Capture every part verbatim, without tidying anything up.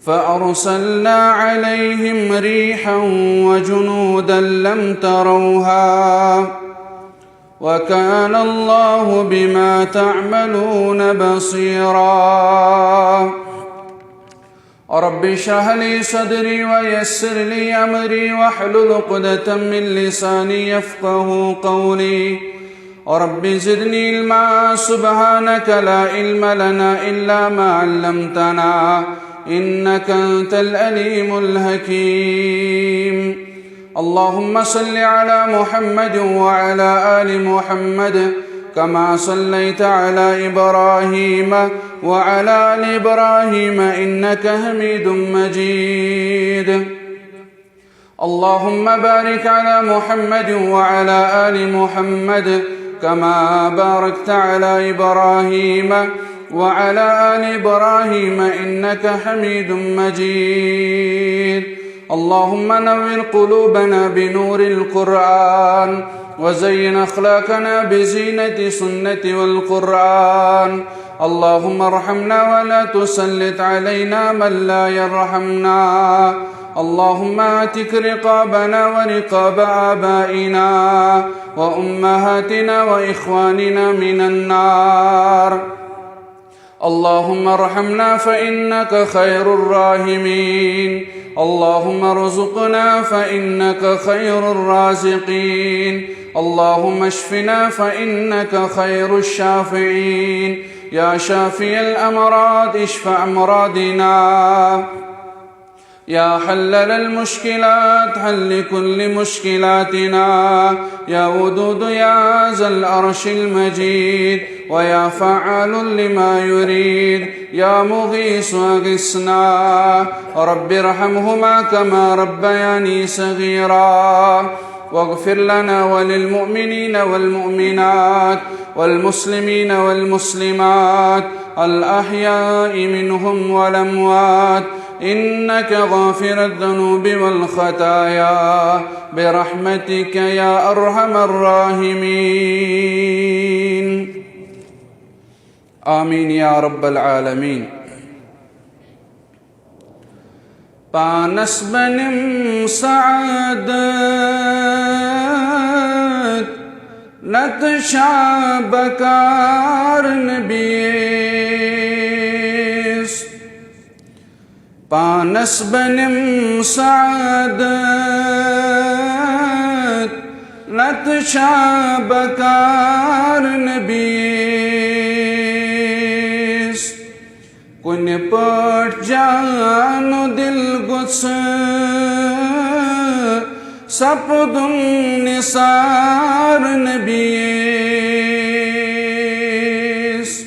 فأرسلنا عليهم ريحا وجنودا لم تروها وكان الله بما تعملون بصيرا. رب اشرح لي صدري ويسر لي أمري واحلل عقدة من لساني يفقه قولي. رب زدني علما، سبحانك لا علم لنا إلا ما علمتنا، إنك أنت العليم الحكيم. اللهم صل على محمد وعلى آل محمد كما صليت على إبراهيم وعلى آل إبراهيم إنك حميد مجيد. اللهم بارك على محمد وعلى آل محمد كما باركت على إبراهيم وعلى آل إبراهيم إنك حميد مجيد. اللهم نور قلوبنا بنور القرآن وزين أخلاقنا بزينة سنة والقرآن. اللهم ارحمنا ولا تسلط علينا من لا يرحمنا. اللهم اعتق رقابنا ورقاب آبائنا وأمهاتنا وإخواننا من النار. اللهم ارحمنا فإنك خير الراحمين. اللهم ارزقنا فإنك خير الرازقين. اللهم اشفنا فإنك خير الشافعين. يا شافي الأمراض اشف أمراضنا. يا حلل المشكلات حل كل مشكلاتنا. يا ودود يا ذا العرش المجيد، ويا فعال لما يريد، يا مغيث أغثنا. رب ارحمهما كما ربياني صغيرا. واغفر لنا وللمؤمنين والمؤمنات والمسلمين والمسلمات الأحياء منهم والأموات إنك غافر الذنوب والخطايا برحمتك يا أرحم الراحمين. آمين يا رب العالمين. پانس بنم سعادت، نتہٕ چھا بکار نبیس۔ پانس بنم سعادت، نتہٕ چھا بکار نبیس۔ کُنہِ پٲٹھۍ جانو دِل گوٚژھ سپدُن نثار نبیس۔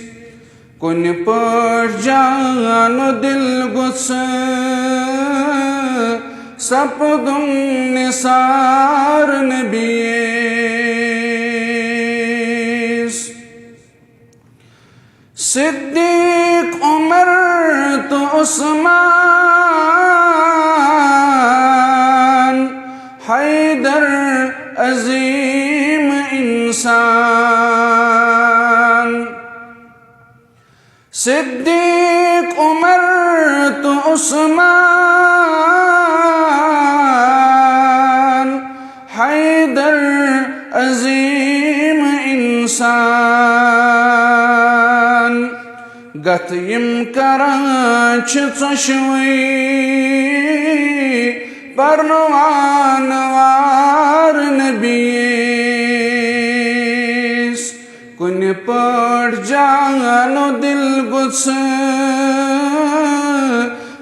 کُنہِ پٲٹھۍ جانو دِل گوٚژھ سپدُن نثار نبیس۔ صدیق، عمر تہٕ عثمان، حیدر عظیم انسان۔ صدیق، عمر تہٕ عثمان، حیدر عظیم انسان۔ گتھ یِم کران چھِ ژۄشوٕے پرنہٕ وانہٕ وار نبیس۔ کُنہِ پٲٹھۍ جانو دِل گوٚژھ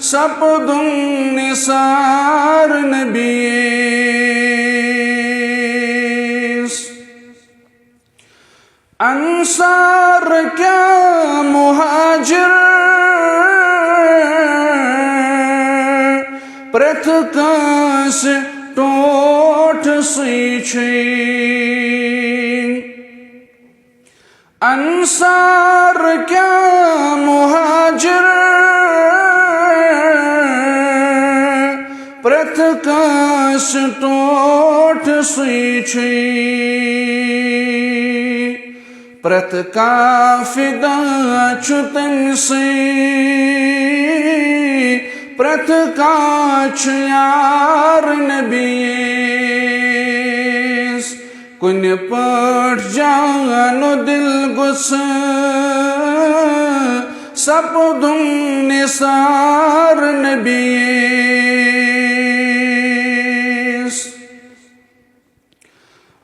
سپدُن نثار نبیس۔ انصار کیٛاہ مہاجر، پرٛٮ۪تھ کٲنٛسہِ ٹوٹھ سٕے چھُے۔ انصار کیٛاہ مہاجر، پرٛٮ۪تھ کٲنٛسہِ ٹوٹھ سٕے چھُے۔ پرٛٮ۪تھ کانٛہہ فدا چھُ تٔمۍ سٕے پرٛٮ۪تھ کانٛہہ چھُ یار نبیِس، کُنہِ پٲٹھۍ جان و دل گوٚژھ سپدُن نثار نبیِس۔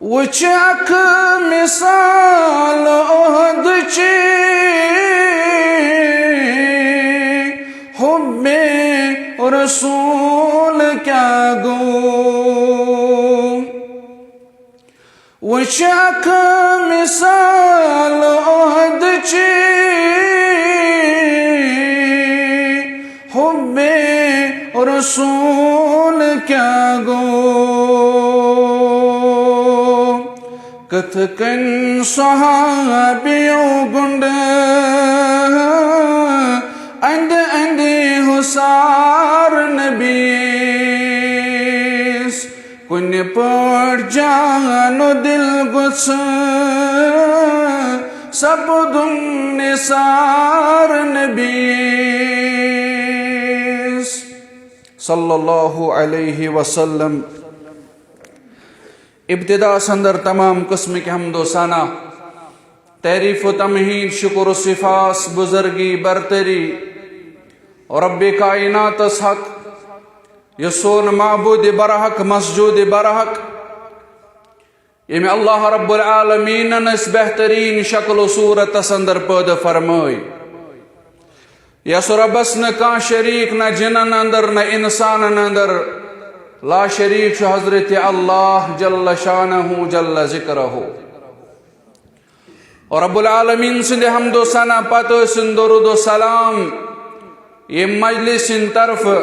وٕچھ اکھ مثال عہد چی، حب رسول کیا گو۔ وٕچھ اکھ مثال عہد چی، حب رسول کیا گو۔ کتھ کٔنۍ صحابیو گُنٛڈ اندِ اندِ حُسار نبیِس، کُنہِ پٲٹھۍ جان و دل گوٚژھ سپدُن نثار نبیِس۔ صلی اللہ علیہ وسلم۔ ابتداء اندر تمام قسمٕکۍ حمد و ثنا، تعریف و تمہید، شکر و سفاس، بزرگی، برتری، رب کائناتس حق، یُس سون معبود برحق، مسجود برحق، ییٚمہِ اللہ رب العالمینن أسۍ بہترین شکل و صورتس اندر پٲدٕ فرمٲے۔ یس ربس نہ کانٛہہ شریک، نہ جنن اندر، نہ انسانن اندر، لا شریک چھُ حضرت اللہ جل شانہ جل ذکرہ۔ اور رب العالمین سٕنٛدِ حمد و ثنا پتہٕ ٲسِن درود و سلام ییٚمہِ مجلس سٕنٛدِ طرفہٕ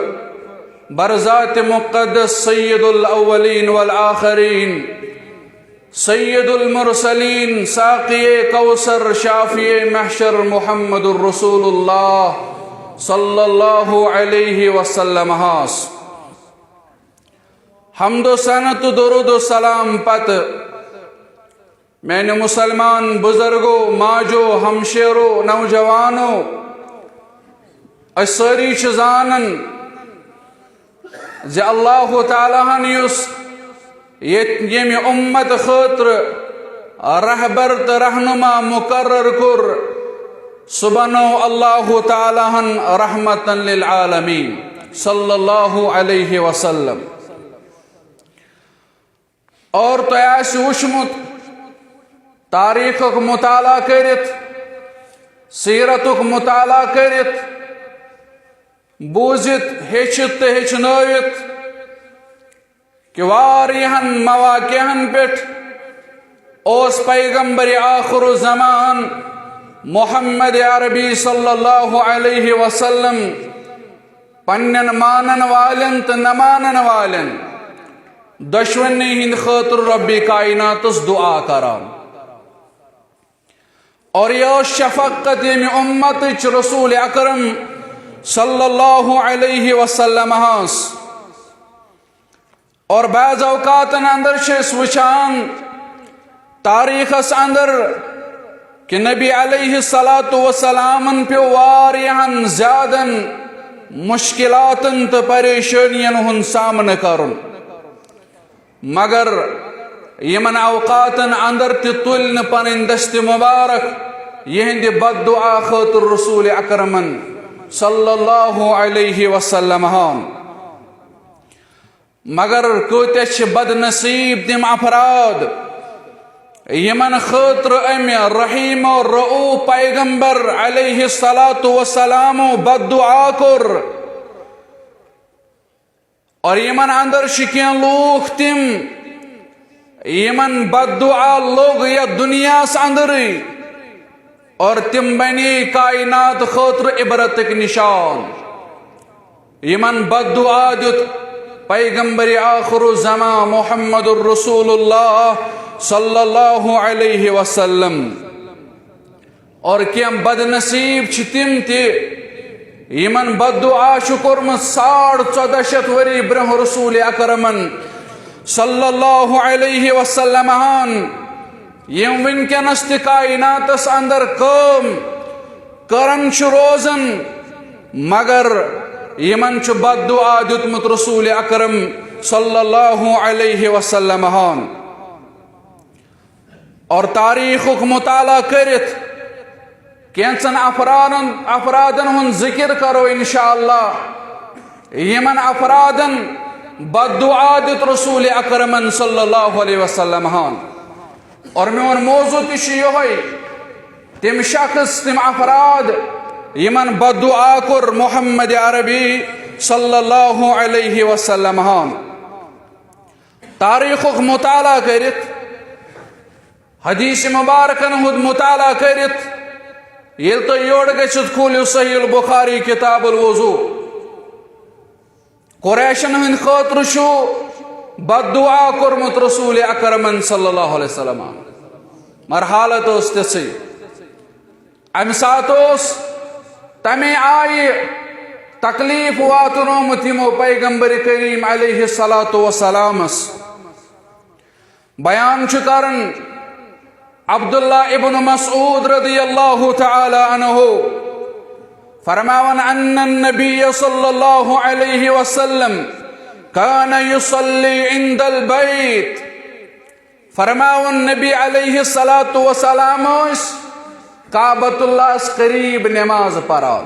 برذات مقدس سید الاولین والآخرین، سید المرسلین، ساقی کوثر، شافی محشر محمد الرسول اللہ صلی اللہ علیہ وسلم ہس حمد و ثنا تہٕ درود و سلام پتہٕ، میانیو مسلمان بزرگو، ماجو، ہمشیرو، نوجوانو، أسۍ سٲری چھِ زانان زِ اللہ تعالیٰ ہن یُس ییٚتہِ ییٚمہِ اُمت خٲطرٕ رہبر تہٕ رہنما مقرر کوٚر، سُہ بنوو اللہ تعالیٰ ہن رحمتاً للعالمین صلی اللہ علیہ وسلم۔ اور تۄہہِ آسہِ وُچھمُت، تاریخُک مطالعہ کٔرِتھ، سیرتُک مطالعہ کٔرِتھ، بوٗزِتھ، ہیٚچھِتھ تہٕ ہیٚچھنٲوِتھ کہِ واریاہن مواقعن پٮ۪ٹھ اوس پیغمبر آخر الزمان محمد عربی صلی اللہ علیہ وسلم پننٮ۪ن مانن والٮ۪ن تہٕ نہ مانن والٮ۪ن دۄشوٕنی ہٕنٛدِ خٲطرٕ رۄبِ کائناتس دعا کران۔ اور یہِ ٲس شفقت ییٚمہِ اُمتٕچ رسول اکرم صلی اللہ علیہ وسلم ہس۔ اور بعض اوقاتن اندر چھِ أسۍ وٕچھان تاریخس اندر کہِ نبی علیہ الصلوۃ والسلامن پیوٚو واریاہن زیادن مشکلاتن تہٕ پریشٲنین ہُنٛد سامنہٕ کرُن، مگر یِمن اوقاتن اندر تہِ تُلۍ نہٕ پنٕنۍ دست مبارک یِہنٛدِ بد دعا خٲطرٕ رسول اکرمن صلی اللہ علیہ وسلم ہن۔ مگر کۭتیاہ چھِ بد نصیب تِم افراد، یِمن خٲطرٕ امہِ رحیم و رؤوف پیغمبر علیہ الصلوۃ والسلام بد دعا کوٚر۔ اور یِمن اندر چھِ کینٛہہ لوٗکھ تِم، یِمن بد دعا لوٚگ یتھ دُنیاہس اندرٕے، اور تِم بنے کائنات خٲطرٕ عبرتٕکۍ نشان۔ یِمن بد دعا دیُت پیغمبر آخر الزمان محمد الرسول اللہ صلی اللہ علیہ وسلم۔ اور کینٛہہ بد نصیب چھِ تِم تہِ، یِمن بد دعا چھُ کوٚرمُت ساڑ ژۄدہ شیٚتھ ؤری برٛونٛہہ رسول اکرمن صلی اللہ علیہ وسلم ہن، یِم وٕنکیٚنس تہِ کائناتس اندر کٲم کران چھِ روزان، مگر یِمن چھُ بد دعا دیُتمُت رسول اکرم صلی اللہ علیہ وسلم ہن۔ اور تاریخُک مطالعہ کٔرِتھ کینٛژن افرادن، افرادن ہُنٛد ذکر کرو انشاءاللہ، یِمن افرادن بد دعا دیُت رسول اکرمن صلی اللہ علیہ وسلم ہن۔ اور میون موضوع تہِ چھُ یِہوٚے، تِم شخص، تِم افراد، یِمن بد دعا کوٚر محمد عربی صلی اللہ علیہ وسلم ہن۔ تاریخُک مطالعہ کٔرِتھ، حدیث مبارکن ہُنٛد مطالعہ کٔرِتھ، ییٚلہِ تُہۍ یورٕ گٔژھِتھ کھوٗلِو صحیح البخاری کتاب الوضو، قریشن ہٕنٛدِ خٲطرٕ چھُ بد دعا کوٚرمُت رسول اکرمن صلی اللہ علیہ وسلم۔ مگر حالت ٲس تِژھٕے۔ امہِ ساتہٕ اوس تمے آیہِ تکلیف واتنومُت یِمو پیغمبر کریم علیہ الصلوۃ والسلامس۔ بیان چھُ کران عبداللہ ابن مسعود رضی اللہ تعالی عنہ فرماوان، ان النبی صلی اللہ علیہ وسلم کان یصلی عند البیت۔ فرماوان، نبی علیہ الصلوۃ والسلام ٲسۍ کعبۃ اللہس قریب نماز پران۔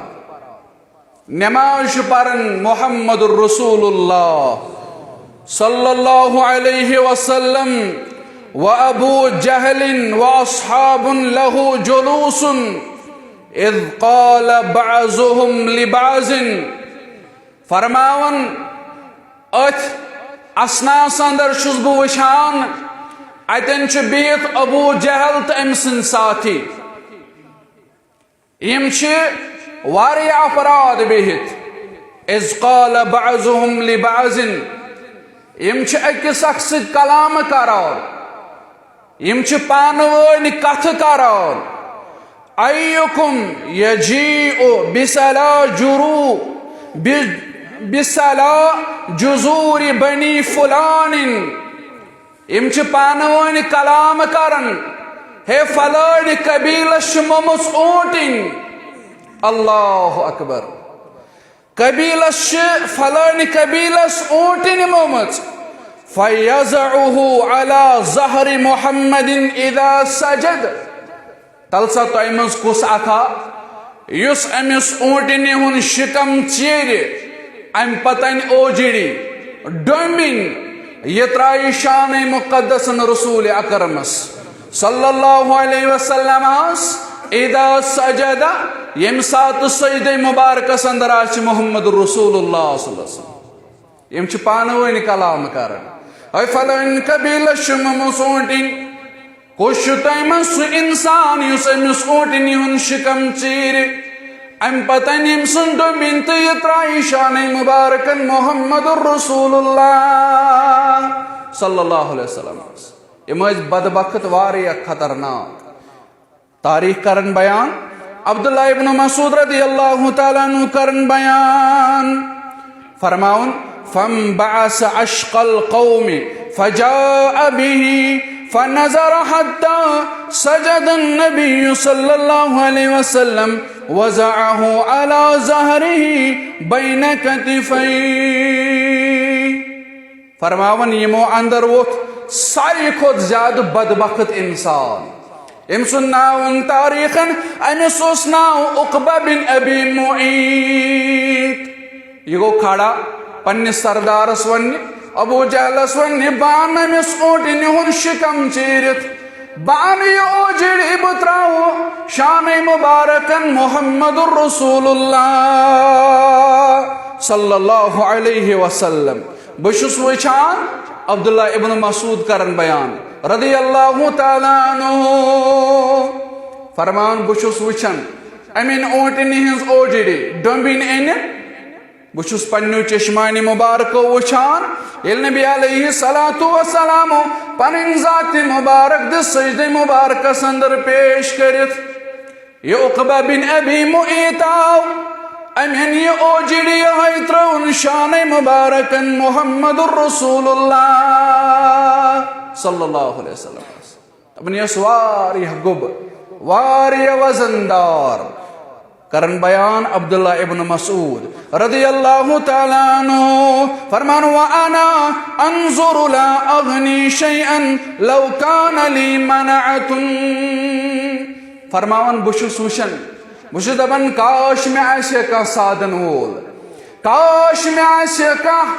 نماز چھُ پران محمد رسول اللہ صلی اللہ علیہ وسلم و ابو جہل و اصحاب لہ جلوس اذ قال بعضهم لبعض۔ فرماوان، أتھۍ اثناہس اندر چھُس بہٕ وٕچھان، اتٮ۪ن چھُ بِہِتھ ابو جہل تہٕ أمۍ سٕنٛدۍ ساتھی۔ یِم چھِ واریاہ افراد بِہِتھ۔ اذ قال بعضهم لبعض، یِم چھِ أکِس اکھ سۭتۍ کلام کران، یِم چھِ پانہٕ وٲنۍ کتھٕ کران۔ ایکم یجیء بسلا جرو ب-، بسلا جذور بنی فلان۔ یِم چھِ پانہٕ وٲنۍ کلام کران، ہے فلٲنۍ قبیلس چھِ مٔمٕژ اوٗنٹِنۍ۔ اللہ اکبر۔ قبیلس چھِ فلٲنۍ قبیلس اوٗنٹِنۍ مٔمٕژ۔ فیضعه علی ظہر محمد اذا سجد۔ تَلہٕ سا تۄہہِ منٛز کُس اکھا یُس أمِس اوٗنٹِنہِ ہُنٛد شِکم ژیٖرِ، اَمہِ پتہٕ اَنہِ اوجڑی، ڈوٚمبِنۍ، یہِ ترٛایہِ شانِ مُقدسن رسول اکرمس صلی اللہ علیہ وسلمس، اذا سجد، ییٚمہِ ساتہٕ سجدے مبارکس اندر آسہِ محمد رسول اللہ صلی اللہ علیہ وسلم۔ یِم چھِ پانہٕ ؤنۍ کلام کران۔ ہے فلٲنۍ قبیلس چھِ مٔمٕژ اوٗنٹِنۍ۔ کُس چھُ تۄہہِ منٛز سُہ انسان یُس أمِس اوٗنٹِنہِ ہُنٛد شِکم ژیٖرِ؟ اَمہِ پتہٕ اَنہِ أمۍ سُنٛد ڈوٚمبِنۍ تہٕ یہِ ترٛایہِ شانَے مُبارکن محمد رسول اللہ صلی اللہ علیہ وسلم۔ یِم ٲسۍ بدبخت واریاہ خطرناک۔ تاریخ کرن بیان، عبداللہ ابن مسعود رضی اللہ تعالیٰ عنہ کرن بیان، فرماؤن، فانبعث اشقى القوم فجاء به فنظر حتى سجد النبي صلى الله عليه وسلم وضعه على ظهره بين كتفيه۔ فرماوان، یِمو اندر ووٚتھ ساروی کھۄتہٕ زیادٕ بدبخت انسان۔ أمۍ سُنٛد ناو ووٚن تاریخن، أمِس اوس ناو عقبہ بن ابی معیط۔ یہِ گوٚو کھڑا پننِس سردارس وننہِ، ابو جہلس وننہِ، بہٕ انہٕ أمِس اوٗنٹِنہِ ہُنٛد شِکم چیٖرِتھ، بہٕ انہٕ یہِ اوجڑی، بہٕ ترٛاوٕ شانَے مبارکن محمد رسول اللہ صلی اللہ علیہ وسلم۔ بہٕ چھُس وٕچھان، عبداللہ ابن مسعود کرن بیان رضی اللہ تعالیٰ عنہ، فرمان، بہٕ چھُس وٕچھان أمۍ أنۍ اوٗنٹِنہِ ہٕنٛز اوجڑی، ڈوٚمبِنۍ أنِتھ۔ بہٕ چھُس پننیو چشمانہِ مبارکو وٕچھان، ییٚلہِ نبی علیہ الصلوۃ والسلام پنٕنۍ ذاتِ مبارک دِژ سجدِ مبارکس اندر پیش کٔرِتھ۔ یہِ عقبہ بن ابی معیط آو، أمۍ أنۍ یہِ اوجڑی، یِہوٚے ترٛٲوٕن شانَے مبارکن محمد رسول اللہ صلی اللہ علیہ وسلم۔ دَپان، یہِ ٲس واریاہ گوٚب، واریاہ وزن دار۔ کرن بیان عبداللہ ابن مسعود رضی اللہ تعالیٰ عنہ، فرمان، "وأنا أنظر لا أغني شيئا لو كان لي منعة"۔ فرماوان، بہٕ چھُس وٕچھان، بہٕ چھُس دپان، کاش مےٚ آسہِ ہے کانٛہہ سادن وول، کاش مےٚ آسہِ ہے کانٛہہ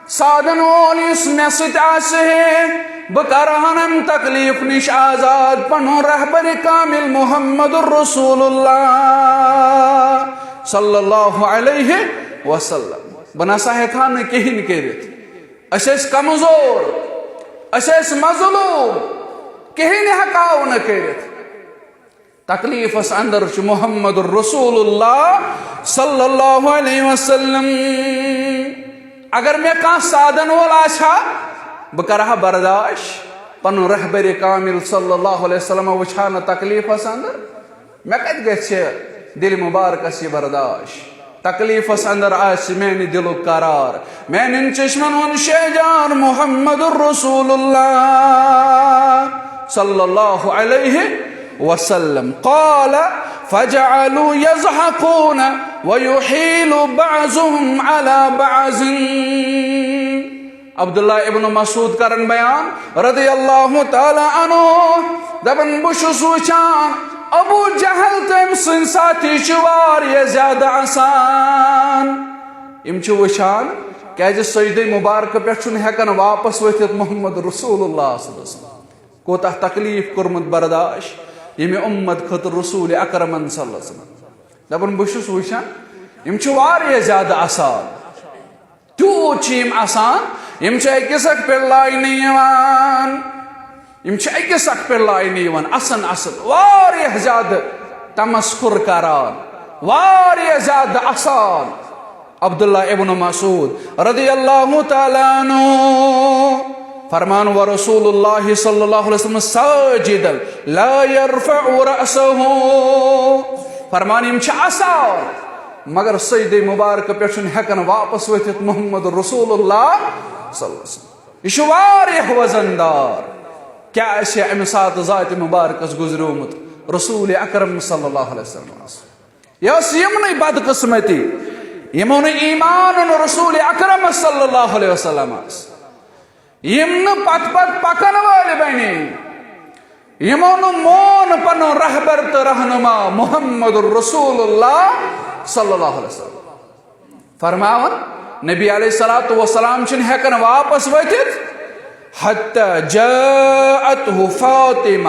سادن وول، یُس مےٚ سۭتۍ آسہِ ہے، بہٕ کرہن امہِ تکلیف نِش آزاد پنُن رہبر کامل محمد رسول اللہ صلی اللہ علیہ وسلم۔ بہٕ نسا ہٮ۪کہٕ ہا نہٕ کِہیٖنۍ کٔرِتھ۔ أسۍ ٲسۍ کمزور، أسۍ ٲسۍ مظلوم، کِہیٖنۍ ہٮ۪کہو نہٕ کٔرِتھ۔ تکلیفس اندر چھُ محمد رسول اللہ صلی اللہ علیہ وسلم۔ اگر مےٚ کانٛہہ سادن وول آسہِ ہا، بہٕ کرٕ ہا برداش۔ پنُن رہبر کامل صلی اللہ علیہ وسلم وٕچھِ ہا نہٕ تکلیفس اندر، مےٚ کتہِ گژھِ دِلہِ مبارکس یہِ برداش؟ تکلیفس اندر آسہِ میانہِ دلُک قرار، میانٮ۪ن چشمن ہُنٛد شہجار محمد رسول اللہ صلی اللہ علیہ وسلم۔ قال فجعلوا يضحكون ويحيل بعضهم على بعض۔ عبداللہ ابن مسعود کرن بیان رضی اللہ تعالیٰ عنہ، دپان، بہٕ چھُس وٕچھان، ابو جہل تہٕ أمۍ سٕنٛدۍ ساتھی چھِ واریاہ زیادٕ اسان۔ یِم چھِ وٕچھان، کیازِ سجدے مبارکہٕ پٮ۪ٹھ چھُنہٕ ہٮ۪کان واپس ؤتھِتھ محمد رسول اللہ صلی اللہ علیہ وسلم۔ کوتاہ تکلیف کوٚرمُت برداش ییٚمہِ اُمت خٲطرٕ رسول اکرمن صلی اللہ علیہ وسلم۔ دپان، بہٕ چھُس وٕچھان، یِم چھِ واریاہ زیادٕ اسان۔ تیوٗت چھِ یِم اسان، یِم چھِ أکِس اکھ پٮ۪ٹھ لاینہٕ یِوان۔ یِم چھِ أکِس اکھ پٮ۪ٹھ لاینہٕ یِوان، اسان اسان، واریاہ زیادٕ تمسخر کران، واریاہ زیادٕ اسان۔ عبداللہ ابن مسعود رضی اللہ تعالیٰ عنہ فرمان، ورسول اللہ صلی اللہ علیہ وسلم ساجدا لا يرفع رأسه۔ فرمان، یِم چھِ اسان، مگر سجدے مبارکہٕ پٮ۪ٹھ چھُنہٕ ہٮ۪کان واپس ؤتھِتھ محمد رسول اللہ صلی اللہ علیہ وسلم۔ یہِ چھُ واریاہ وزن دار۔ کیٛاہ آسہِ ہے اَمہِ ساتہٕ ذاتِ مبارکس گُزریومُت رسول اکرم صلی اللہ علیہ وسلمس؟ یہِ ٲس یِمنٕے بدقسمتی، یِمو نہٕ ایمان اوٚن رسول اکرم صلی اللہ علیہ وسلمس۔ یِم نہٕ پتہٕ پتہٕ پکن وٲلۍ بنے، یِمو نہٕ مون پنُن رہبر تہٕ رہنما محمد رسول اللہ صلی اللہ علیہ وسلم۔ فرماوان، نبی علیہ الصلوۃ والسلام چھِنہٕ ہٮ۪کان واپس ؤتھِتھ، حتی جاءته فاطمہ۔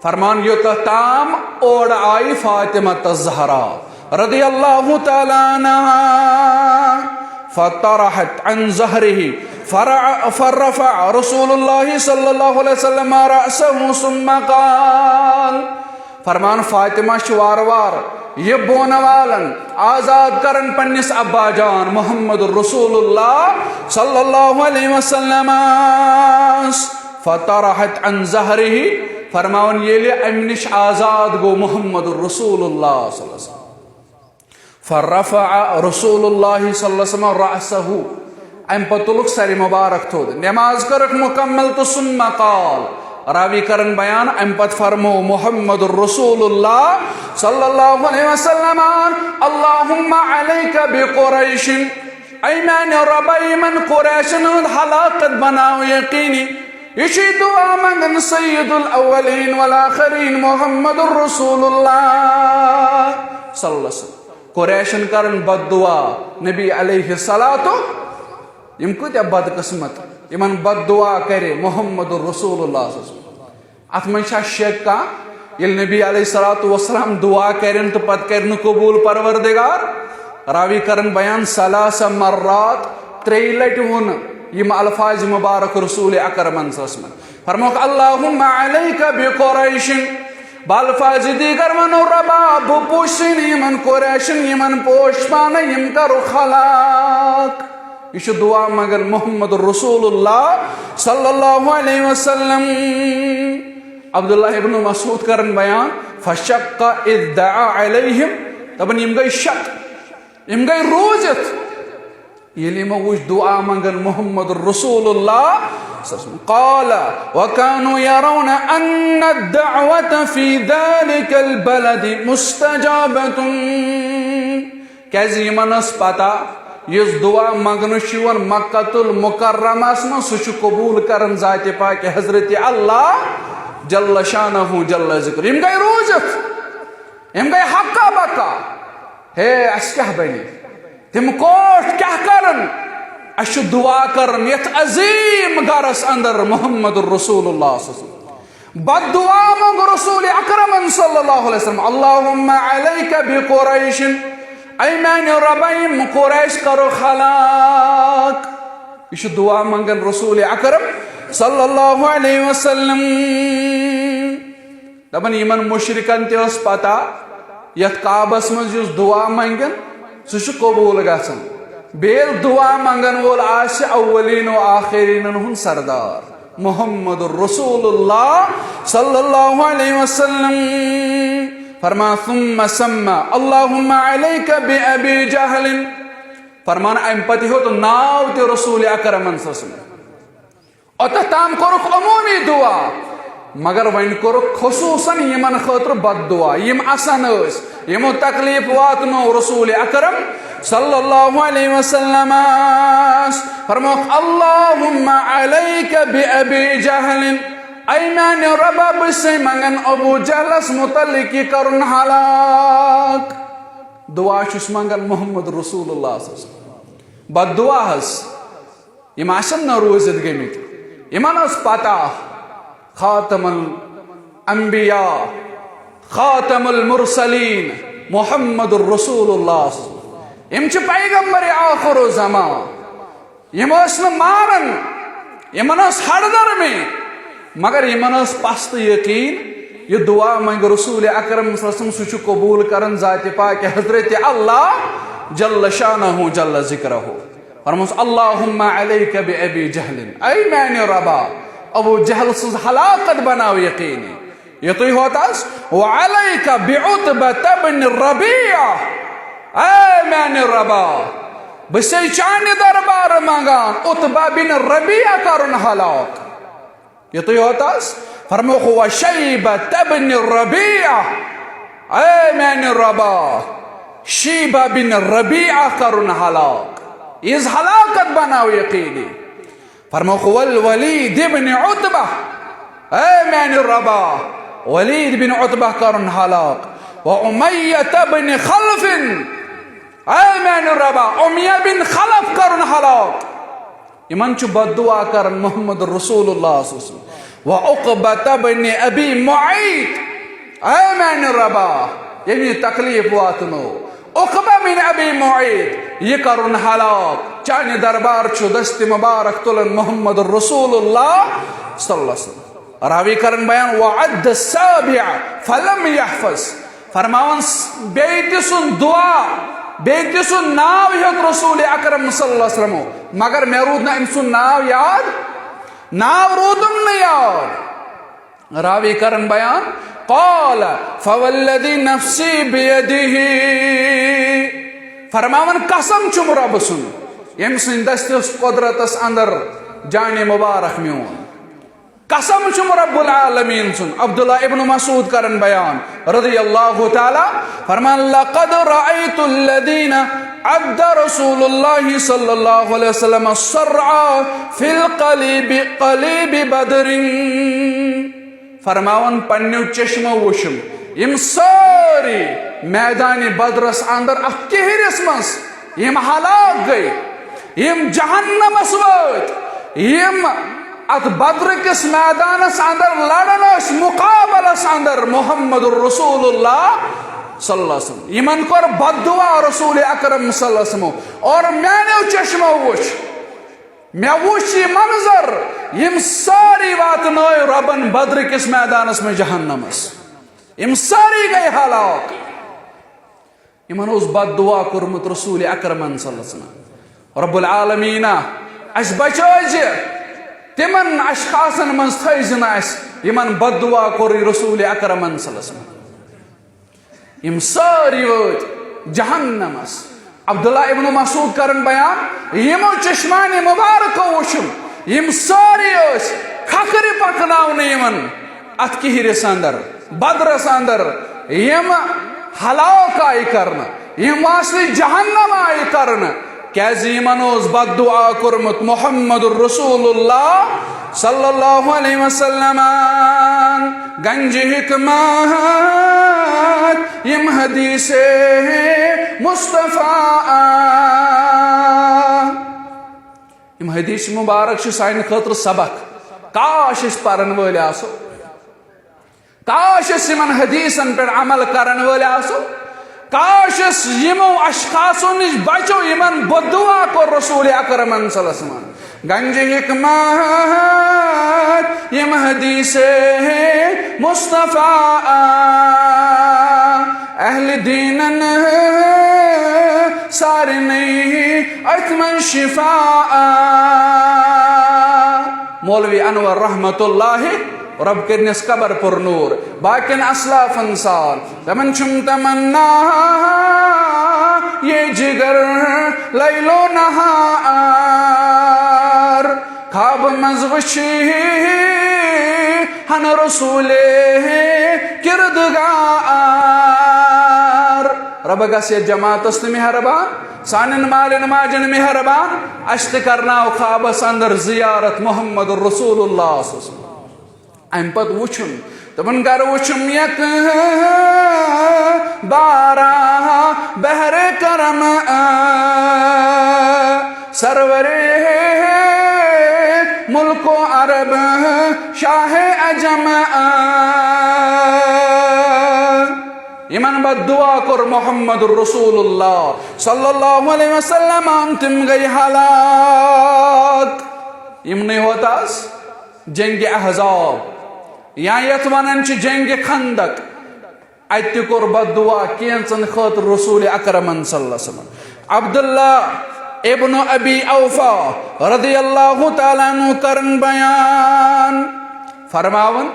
فرمان، یوتاہ تام اورٕ آیہِ فاطمہ تہٕ زہرا رضی اللہ تعالیٰ عنہا، فطرحت عن ظهره، فرع-، فرفع رسول اللہ صلی اللہ علیہ وسلم رأسه ثم قال۔ فرمان، فاطمہ چھِ وارٕ وارٕ یہِ بونہٕ والان، آزاد کران پننِس ابا جان محمد رسول اللہ صلی اللہ علیہ وسلم۔ فطرحت عن ظهره، فرماوان، ییٚلہِ امہِ نِش آزاد گوٚو محمد رسول اللہ صلی اللہ علیہ وسلم۔ فرفع رسول اللہ صلی اللہ علیہ وسلم رأسه، امہِ پتہٕ تُلُکھ سرِ مبارک تھوٚد، نماز کٔرٕکھ مکمل تہٕ ثم قال، راوی کرن بیان، امہِ پتہٕ فرمو محمد رسول اللہ صلی اللہ علیہ وسلم، اللہم علیک بقریش، اے میانہِ رۄبہ، یِمن قریشن ہُنٛد ہلاکت بناو یقینی۔ یہِ چھُ دعا منگان سید الاولین والآخرین محمد رسول اللہ صلی اللہ علیہ وسلم۔ قریشن کرن بد دعا نبی علیہ الصلوۃ، یِم کۭتیاہ بدقسمت، یِمن بد دعا کرِ محمد رسول اللہ صلی اللہ علیہ وسلم۔ اتھ منٛز چھا شک کانٛہہ؟ ییٚلہِ نبی علیہ الصلوۃ والسلام دعا کرن تہٕ پتہٕ کرِ نہٕ قبول پروردگار؟ راوی کرن بیان، ثلاث مرات، ترٛیٚیہِ لٹہِ ووٚن یِم الفاظ مبارک رسول اکرمن صلی اللہ علیہ وسلمن۔ فرموکھ، اللہم علیک بقریش۔ بالفاظ دیگر ونو، ربا، بہٕ پوشی نہٕ یِمن قریشن، یِمن پوش پانہٕ، یِم کرُکھ ہلاک۔ یہِ چھُ دعا منگان محمد رسول اللہ صلی اللہ علیہ وسلم۔ عبداللہ ابن مسعود کرن بیان، فشق اذ دعا علیہم، دپان یِم گٔے شک، یِم گٔے روٗزِتھ۔ ییٚلہِ یِمو وٕچھ دُعا منٛگان محمد رسول اللہ صلی اللہ علیہ وسلم۔ قال وكانوا يرون أن الدعوة في ذلك البلد مستجابة۔ کیازِ یِمن ٲس پتہ، یُس دُعا منٛگنہٕ چھُ یِوان مکہ المکرمس منٛز، سُہ چھُ قبوٗل کران ذاتِ پاک حضرت اللہ جل شانہ جل ذکر۔ یِم گٔے روٗزِتھ، یِم گٔے حقہ بقہ۔ ہے، اَسہِ کیٛاہ بَنہِ؟ تِم کوٹھ کیٛاہ کَرَن؟ اَسہِ چھُ دُعا کَرُن یَتھ عظیٖم گَرَس اَندَر محمد رسول اللہ صلی اللہ علیہ وسلم۔ بد دُعا منٛگ رسول اکرمن صلی اللہ علیہ وسلم، اللهم عليك بقريش، اے میانہِ رۄبا، یِم قریش کَرُکھ ہلاک۔ یہِ چھُ دُعا منٛگان رسول اکرم صلی اللہ علیہ وسلم۔ دَپان، یِمن مُشرِکن تہِ ٲس پتہ، یَتھ کعبس منٛز یُس دُعا منٛگن، سُہ چھُ قبوٗل گژھان۔ بیٚیہِ ییٚلہِ دُعا منٛگن وول آسہِ اولین و آخرینن ہُنٛد سردار محمد رسول اللہ صلی اللہ علیہ وسلم۔ فرمان، ثم سمى، اللهم عليك بأبي جهل۔ فرمان، امہِ پتہٕ ہیوٚت ناو تہِ رسول اکرمن صلی اللہ علیہ وسلم۔ اوٚتتھ تام کوٚرُکھ عموٗمی دُعا، مگر وۄنۍ کوٚرُکھ خصوٗصاً یِمن خٲطرٕ بد دُعا، یِم اسان ٲسۍ، یِمو تکلیف واتنو رسول اکرم صلی اللہ علیہ وسلمس۔ فرموکھ، اللهم عليك بأبي جهل، اے میانہِ رۄبا، بہٕ چھسے منگان ابو جہلس متعلق یہِ کرُن ہلاک۔ دُعا چھُس منگان محمد رسول اللہ صلی اللہ علیہ وسلم۔ بد دُعا حظ۔ یِم آسن نہ روٗزِتھ گٔمٕتۍ۔ یِمن ٲس پتہ، خاتم الانبیاء، خاتم المرسلین، محمد رسول اللہ۔ یِم چھِ پیغمبر آخر الزمان۔ یِم ٲسۍ نہٕ ماران، یِمن ٲس ہڑ نرمی، مگر یِمن ٲس پستہٕ یقین، یہِ دُعا منٛگہِ رسول اکرم صلی اللہ علیہ وسلم، سُہ چھُ قبوٗل کران ذاتِ پاک حضرت اللہ جل شانہ جل ذکرہ۔ فرموس، اللهم عليك بأبي جهل، اے میانہِ رۄبا، ابو جہل سٕنٛز ہلاکت بناو یقینی۔ یُتُے ہوت حظ، وعليك بعتبة بن ربيعة، اے میانہِ رۄبا، بہٕ چھسے چانہِ دربار منگان عتبہ بن ربیعہ کرُن ہلاک۔ یُتُے ہوت حظ، فرموکھ، وشیبة بن ربیعہ، اے میانہِ رۄبا، شیبہ بن ربیعہ کرُن ہلاک۔ یِہنٛز ہلاکت بناو یقینی۔ فرموکھ، والولید بن عتبہ، اے میانہِ رۄبا، ولید بن عتبہ کرُن ہلاک۔ وأمیة بن خلف، اے میانہِ رۄبا، امیہ بن خلف کرُن ہلاک۔ یِمن چھُ بد دُعا کران محمد رسول اللہ صلی اللہ علیہ وسلم۔ وعقبة بن ابی معیط، اے میانہِ رۄبا، ییٚمۍ یہِ تکلیف واتنو، عقبہ بن ابی معیط، یہِ کرُن ہلاک۔ چانہِ دربار چھُ دست مبارک تُلان محمد رسول اللہ صلی اللہ علیہ وسلم۔ راوی کران بیان، وعد السابع فلم يحفظ۔ فرماوان، س-، بیٚیہِ تہِ سُنٛد دُعا، بیٚیہِ تہِ سُنٛد ناو ہیوٚت رسول اکرم صلی اللہ علیہ وسلم، مگر مےٚ روٗد نہٕ أمۍ سُنٛد ناو یاد، ناو روٗدُم نہٕ یاد۔ راوی کران بیان، قال فوالذي نفسي بيده۔ فرماوان، قسم چھُم رۄبہٕ سُنٛد، ییٚمۍ سٕنٛدِ دستِ قۄدرتس اندر جانِ مبارک میون۔ قسم چھُم رب العالمین سُنٛد۔ عبداللہ ابن مسعود کرن بیان رضی اللہ تعالیٰ، فرمان، لقد رأيت الذين عد رسول الله صلى الله عليه وسلم صرعى في القليب، قليب بدر۔ فرماوان، پننیو چشمو وٕچھم یِم سٲری میدانِ بدرس اندر اتھ کِہرِس منٛز یِم ہلاک گٔے، یِم جہنمس وٲتۍ، یِم اتھ بدر کِس میدانس اندر لڑان ٲسۍ، مقابلس اندر محمد رسول اللہ صلی اللہ علیہ وسلم۔ یِمن کوٚر بد دعا رسول اکرم صلی اللہ علیہ وسلم۔ اور میانیو چشمو وٕچھ، مےٚ وٕچھ یہِ منظر، یِم سٲری واتنٲے رۄبن بدر کِس میدانس منٛز جہنمس۔ یِم سٲری گٔے ہلاک۔ یِمن اوس بد دعا کوٚرمُت رسول اکرمن صلی اللہ علیہ وسلم۔ رب العالمیٖنہ، اسہِ بچٲے زِ تِمن اشخاصن منٛز تھٲے زِ نہٕ اسہِ، یِمن بد دعا کوٚرُے رسول اکرمن صلی اللہ علیہ وسلم۔ یِم سٲری وٲتۍ جہنمس۔ عبداللہ ابن مسعود کرن بیان، یِمو چشمانِ مبارکو وُچھُن، یِم سٲری ٲسۍ کھکھرِ پکناونہٕ یِوان اتھ کِہرِس اندر، بدرس اندر، یِم ہلاک آیہِ کرنہٕ، یِم واصلِ جہنم آیہِ کرنہٕ، کیازِ یِمن اوس بد دعا کوٚرمُت محمد رسول اللہ صلی اللہ علیہ وسلم۔ گنجِ حکمت یِم حدیثِ مصطفیٰ۔ یِم حدیث مبارک چھِ سانہِ خٲطرٕ سبق۔ کاش أسۍ پرن وٲلۍ آسو، کاش أسۍ یِمن حدیثن پٮ۪ٹھ عمل کرن وٲلۍ آسو، کاش أسۍ یِمو اشخاصو نِش بچو یِمن بد دعا کوٚر رسول اکرمن صلی اللہ علیہ وسلم۔ گنجِ حکمت یِم حدیثِ مصطفیٰ، اہلِ دیٖنن سارنٕے أتھۍ منٛز شفا۔ مولوی انور رحمت اللہ، رب کٔرنس قبر پر نور، باقین اسلافن سان تمن چھم تمنا، یہ جگر لیل و نہار۔ خواب منٛز وٕچھی ہن رسول کردگار۔ رب گژھ یتھ جماعتس تہِ مہربان، سانٮ۪ن مالٮ۪ن ماجن مہربان، اسہِ تہِ کرناو خوابس اندر زیارت محمد رسول اللہ صلی اللہ علیہ وسلم۔ امہِ پتہٕ وٕچھُن، تِمن گر وٕچھُم یک بارہ بحر کرم، سرور ملک و عرب شاہ عجم۔ یِمن بد دعا کوٚر محمد رسول اللہ صلی اللہ علیہ وسلم، تِم گٔے ہلاک۔ یِمنٕے ہوت آز جنگِ احزاب، یا یتھ ونان چھِ جنگِ خندق، اتہِ تہِ کوٚر بد دعا کینژن خٲطرٕ رسول اکرمن صلی اللہ علیہ وسلم۔ عبداللہ ابن ابی اوفا رضی اللہ تعالیٰ عنہ کرن بیان، فرماون،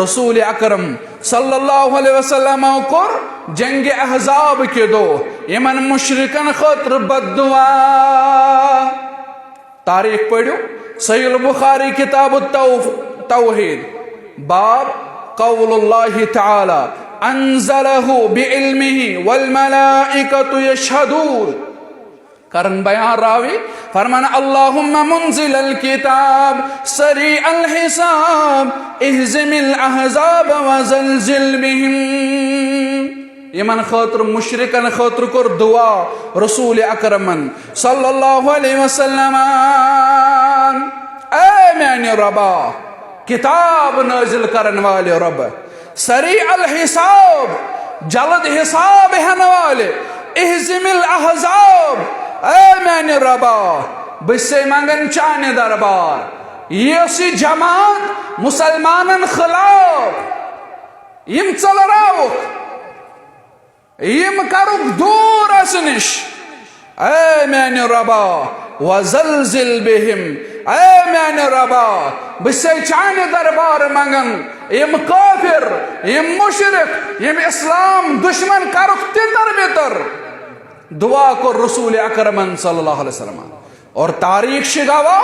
رسول اکرم صلی اللہ علیہ وسلم کوٚر جنگِ احزاب کہِ دۄہ یِمن مشرکن خٲطرٕ بد دعا۔ تاریخ پٔرِو، صحیح البخاری، کتاب التو-، توحید، باب قول اللہ تعالیٰ، انزلہ بعلمہ والملائکۃ یشہدون۔ کرن بیان راوی، فرمان، اللہم منزل الکتاب سریع الحساب اہزم الاحزاب وزلزل بہم۔ یِمن خٲطرٕ، مشرکن خٲطرٕ کوٚر دعا رسول اکرمن صلی اللہ علیہ وسلم، اے میانہِ ربا، کتاب نازل کرن والے رب، سریع الحساب، جلد حساب ہن والے، اہزم الاحزاب، اے میانہِ ربا، بہٕ چھسے منگان چانہِ دربار، یۄس یہِ جماعت مسلمانن خلاف، یِم ژلراوکھ، یِم کرُکھ دوٗر اسہِ نِش، اے میانہِ ربا، وزلزل بہم، اے میانہِ ربا، بہٕ چھسے چانہِ دربار منگان، یِم کافر، یِم مشرک، یِم اسلام دشمن کرُکھ تِتر بِتر۔ دعا کوٚر رسول اکرمن صلی اللہ علیہ وسلم۔ اور تاریخ چھِ گواہ،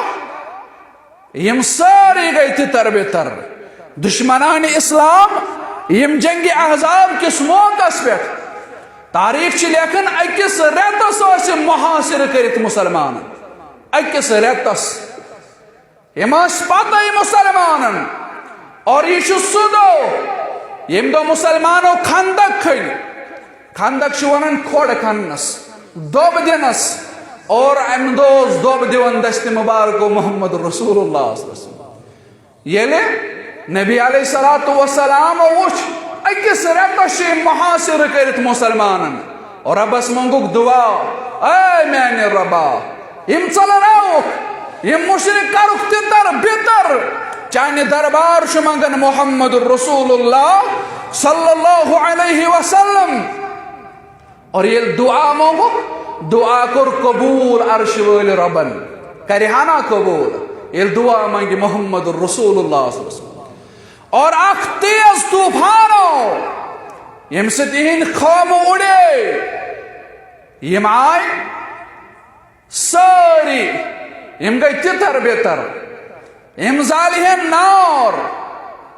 یِم سٲری گٔے تِتر بِتر۔ دشمنان اسلام، یِم جنگِ احزاب کِس موقعس پٮ۪ٹھ، تاریخ چھِ لیکھان، أکِس رٮ۪تس ٲسۍ یِم محاصرٕ کٔرِتھ مسلمانن، أکِس رٮ۪تس۔ یِم ٲسۍ پتے مسلمانن۔ اور یہِ چھُ سُہ دۄہ، ییٚمہِ دۄہ مسلمانو خندق کھٔنۍ۔ خندق چھِ ونان کھۄڈ کھننس، دۄب دِنس۔ اور امہِ دۄہ اوس دۄب دِوان دستِ مبارکو محمد رسول اللہ صلی اللہ علیہ وسلم۔ ییٚلہِ نبی علیہ الصلوۃ والسلام وُچھ، أکِس رٮ۪تس چھِ یِم محاصرٕ کٔرِتھ مسلمانن، اور ربس منٛگُکھ دعا، اے میانہِ ربا، یِم ژلراوُکھ، یِم مشرک کرُکھ تِتر بِتر، چانہِ دربار چھُ منٛگان محمد رسول اللہ صلی اللہ علیہ وسلم۔ اور ییٚلہِ دعا منٛگُکھ، دعا کوٚر قبول عرش وٲلۍ رۄبن۔ کرِ ہا نا قبول ییٚلہِ دعا منٛگہِ محمد رسول اللہ صلی اللہ علیہ وسلم۔ اور اکھ تیز طوفان آو، ییٚمہِ سۭتۍ یِہِنٛدۍ خٲمہٕ اُڑے۔ یِم آے سٲری یِم گٔے تِتر بِتر، یِم زالہِ ہن نار،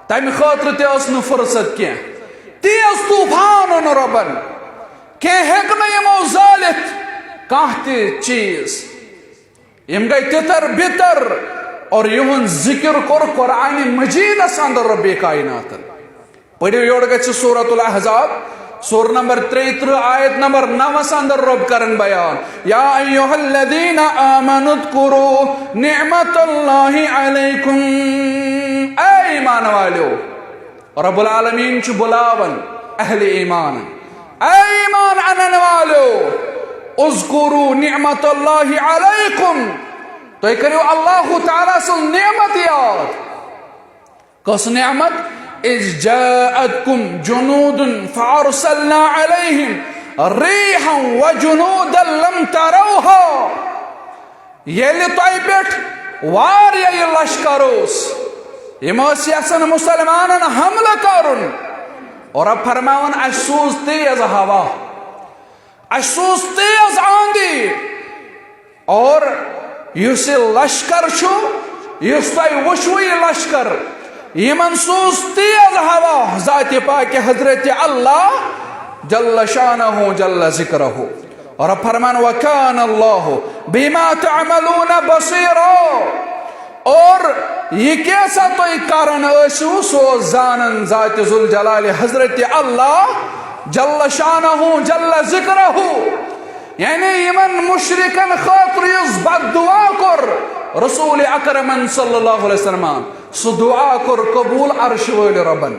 تمہِ خٲطرٕ تہِ ٲس نہٕ فرصت کینٛہہ۔ تیز طوفان اوٚن رۄبن، کینٛہہ ہیٚکہِ نہٕ یِمو زٲلِتھ کانٛہہ تہِ چیٖز۔ یِم گٔے تِتر بِتر، اور یِہُنٛد ذِکر کوٚر قرآنِ مجیدس اندر رۄبِ کائناتن۔ پٔرِو، یورٕ گژھِ سورۃ الاحزاب، سورہ نمبر ترٛیہِ ترٕٛہ، آیت نمبر نَوَس اندر رۄب کرن بیان، یا ایھا الذین آمنوا اذکروا نعمت اللہ علیکم۔ اے ایمان والیو، رب العالمین چھُ بُلاوان اہلِ ایمان۔ اے ایمان انن والیو، اذکروا نعمت اللہ علیکم، تُہۍ کٔرِو اللہ تعالیٰ سٕنٛز نعمت یاد۔ کۄس نعمت؟ اذ جاءتکم جنود فارسلنا علیہم ریحا وجنودا لم تروها۔ ییٚلہِ تۄہہِ پٮ۪ٹھ واریاہ یہِ لشکر اوس، یِم ٲسۍ یژھان مُسلمانن حملہٕ کرُن، اور رب فرماوان، اسہِ سوٗز تیز ہوا، اسہِ سوٗز تیز آندھی، اور یُس یہِ لشکر چھُ، یُس تۄہہِ وٕچھوٕ یہِ لشکر، یِمن سوٗز تیز ہوا ذاتِ پاکِ حضرتِ اللہ جل شانہ جل ذکرہ۔ اور فرمان، وکان اللہ بما تعملون بصیرا۔ اور یہِ کیٛاہ سا تُہۍ کران ٲسِو، سُہ اوس زانان ذاتِ ذوالجلالِ حضرتِ اللہ جل شانہ جل ذکرہ۔ یعنی یِمن مُشرِکن خٲطرٕ یُس بد دعا کوٚر رسول اکرمن صلی اللہ علیہ وسلمن، سُہ دعا کوٚر قبول عرشہِ وٲلۍ رۄبن۔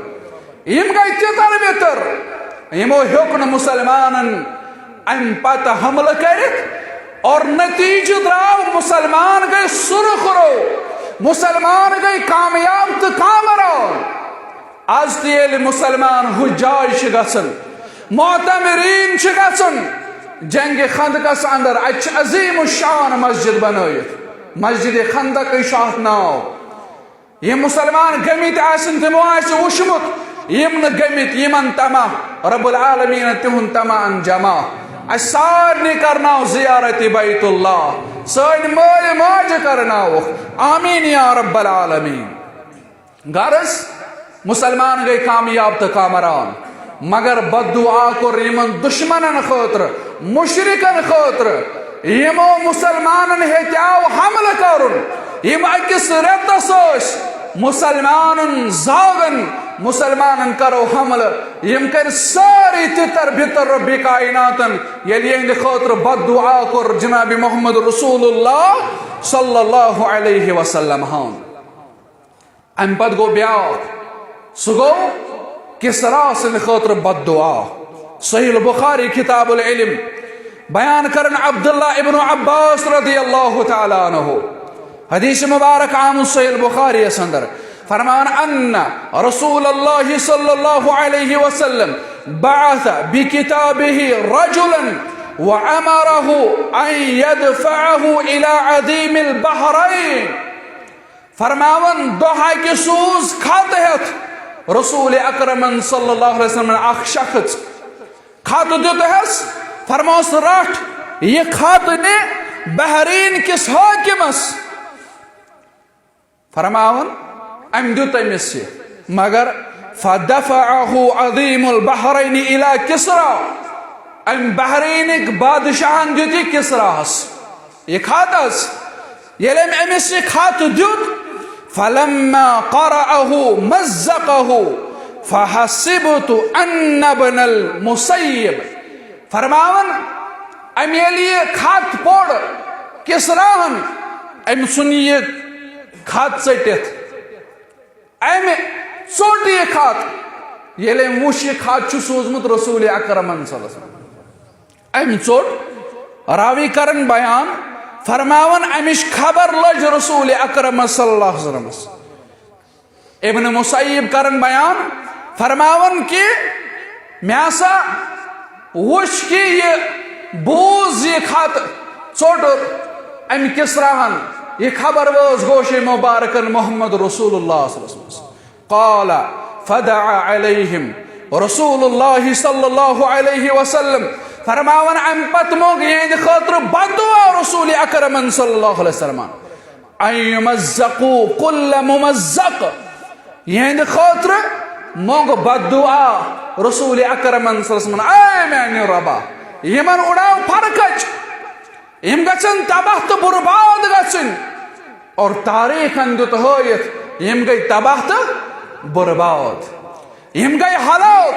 یِم گٔے تِتر بِتر، یِمو ہیوٚک نہٕ مُسلمانن امہِ پتہٕ حملہٕ کٔرِتھ، اور نتیجہٕ درٛاو مُسلمان گٔے سُرخرو، مُسلمان گٔے کامیاب تہٕ کامران۔ از تہِ ییٚلہِ مُسلمان حجاج چھِ گژھان، معتمرین چھِ گژھان، جنگِ خندقس اندر، اتہِ چھِ عظیم الشان مسجد بنٲیِتھ، مسجدِ خندقٕے چھُ اتھ ناو۔ یِم مُسلمان گٔمٕتۍ آسن، تِمو آسہِ وُچھمُت، یِم نہٕ گٔمٕتۍ، یِمن تمہ رب العالمین تِہُنٛد تمہ ان جمع۔ اسہِ سارنٕے کرناو زیارتِ بیت اللہ، سٲنۍ مٲلۍ ماجہِ کرناوُکھ، آمین یا رب العالمین۔ غرض، مُسلمان گٔے کامیاب تہٕ کامران، مگر بد دعا کوٚر یِمن دُشمنن خٲطرٕ، مُشرِکن خٲطرٕ، یِمو مُسلمانن ہیٚتیاو حملہٕ کرُن۔ یِم أکِس رٮ۪تس ٲسۍ مُسلمانن زاوان، مُسلمانن کرو حملہٕ۔ یِم کٔرۍ سٲری تِتر بِتر رۄبِ کائناتن، ییٚلہِ یِہنٛدِ خٲطرٕ بد دعا کوٚر جناب محمد رسول اللہ صلی اللہ علیہ وسلم ہن۔ امہِ پتہٕ گوٚو بیٛاکھ، سُہ گوٚو کسرا سٕنٛدِ خٲطرٕ بد دعا۔ صحیح البخاری کتاب العلم، بیان کرن عبداللہ ابن عباس رضی اللہ تعالیٰ عنہ، حدیث مبارک آمُت صحیح البخاری یس اندر۔ فرمان، ان رسول اللہ صلی اللہ علیہ وسلم بعث بکتابہ رجلا وامرہ ان یدفعہ الی عظیم البحرین۔ فرماوان، دۄہ اکہِ سوٗز خط ہٮ۪تھ رسول اکرمن صلی اللہ علیہ وسلمن اکھ شخص۔ خط دیُت ہس، فرموس، رٹھ یہِ خط نہِ بحرین کِس حٲکِمس۔ فرماوان، أمۍ دیُت أمِس یہِ، مگر فدفعہ عظیم البحرین الی کسریٰ، أمۍ بحرینٕکۍ بادشاہن دیُت یہِ کسراہس۔ یہِ خط حظ، ییٚلہِ أمۍ أمِس یہِ خط دیُت، فلما قرأہ مزقہ فحسبت ان ابن المسیب۔ فرماوان، أمۍ ییٚلہِ یہِ خط پوٚر کسراہن، أمۍ ژھُن یہِ خط ژٔٹِتھ۔ أمۍ ژوٚٹ یہِ خط۔ ییٚلہِ أمۍ وُچھ، یہِ خط چھُ سوٗزمُت رسول اکرمن صلی اللہ علیہ وسلم۔ أمۍ ژوٚٹ۔ راوی کرن بیان، فرماوان، اَمِچ خبر لٔج رسول اکرمس صلی اللہ علیہ وسلمس۔ ابن مسیب کرن بیان، فرماوان کہ مےٚ ہسا وُچھ کہ یہِ بوٗز، یہِ خط ژوٚٹ أمۍ کسراہن، یہِ خبر وٲژ گوشے مبارکن محمد رسول اللہ صلی اللہ علیہ وسلم۔ قال فدعا علیہم، رسول اللہ صلی اللہ علیہ وسلم فرماوان، امہِ پتہٕ مۄنگ یِہنٛدِ خٲطرٕ بددعا رسول اکرمن صلی اللہ علیہ وسلمن، ان یمزقوا کل ممزق۔ یِہنٛدِ خٲطرٕ مۄنگ بددعا رسول اکرمن صلی اللہ علیہ وسلمن، اے میانہِ رۄبا، یِمن اُڑاو فرقچ، یِم گژھن تباہ تہٕ برباد گژھٕنۍ۔ اور تاریخن دیُت ہٲیِتھ، یِم گٔے تباہ تہٕ برباد، یِم گٔے ہلاک۔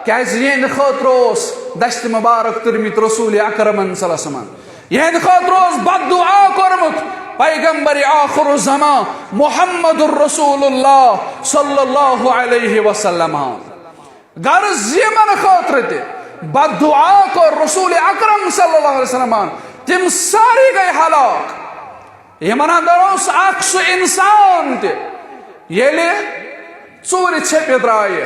کیازِ یِہنٛدِ خٲطرٕ اوس دستِ مبارک تُلمٕتۍ رسول اکرمن صلی اللہ علیہ وسلمن، یِہنٛدِ خٲطرٕ اوس بددعا کوٚرمُت پیغمبر آخر الزمان محمد رسول اللہ صلی اللہ علیہ وسلم۔ غرض یِمن خٲطرٕ تہِ بددعا کوٚر رسول اکرم صلی اللہ علیہ وسلمن، تِم سٲری گٔے ہلاک۔ یِمن اندر اوس اکھ سُہ انسان تہِ، ییٚلہِ ژوٗرِ ژھیٚپہِ درٛایہِ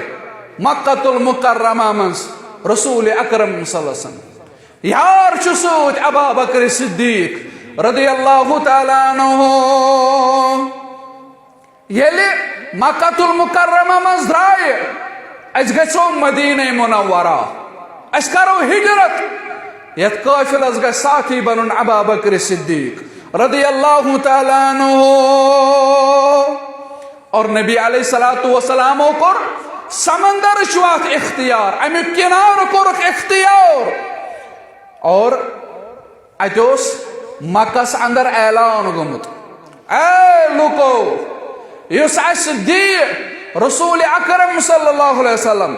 مکہ المکرمہ منٛز رسول اکرم صلی اللہ علیہ وسلم۔ یار چھُ سۭتۍ ابا بکر صدیق رضی اللہ تعالیٰ عنہ۔ ییٚلہِ مکہ المکرمہ منٛز درٛایہِ، أسۍ گژھو مدینہ منورہ، أسۍ کرو ہجرت۔ یتھ قٲفلس گژھِ ساتھی بنُن ابا بکر صدیق رضی اللہ تعالیٰ عنہ۔ اور نبی علیہ الصلوۃ والسلامو کوٚر سمندر چھُ اتھ اختیار، امیُک کنارٕ کوٚرُکھ اختیار۔ اور اتہِ اوس مکس اندر اعلان گوٚمُت، اے لوکو، یُس اسہِ دی رسول اکرم صلی اللہ علیہ وسلم،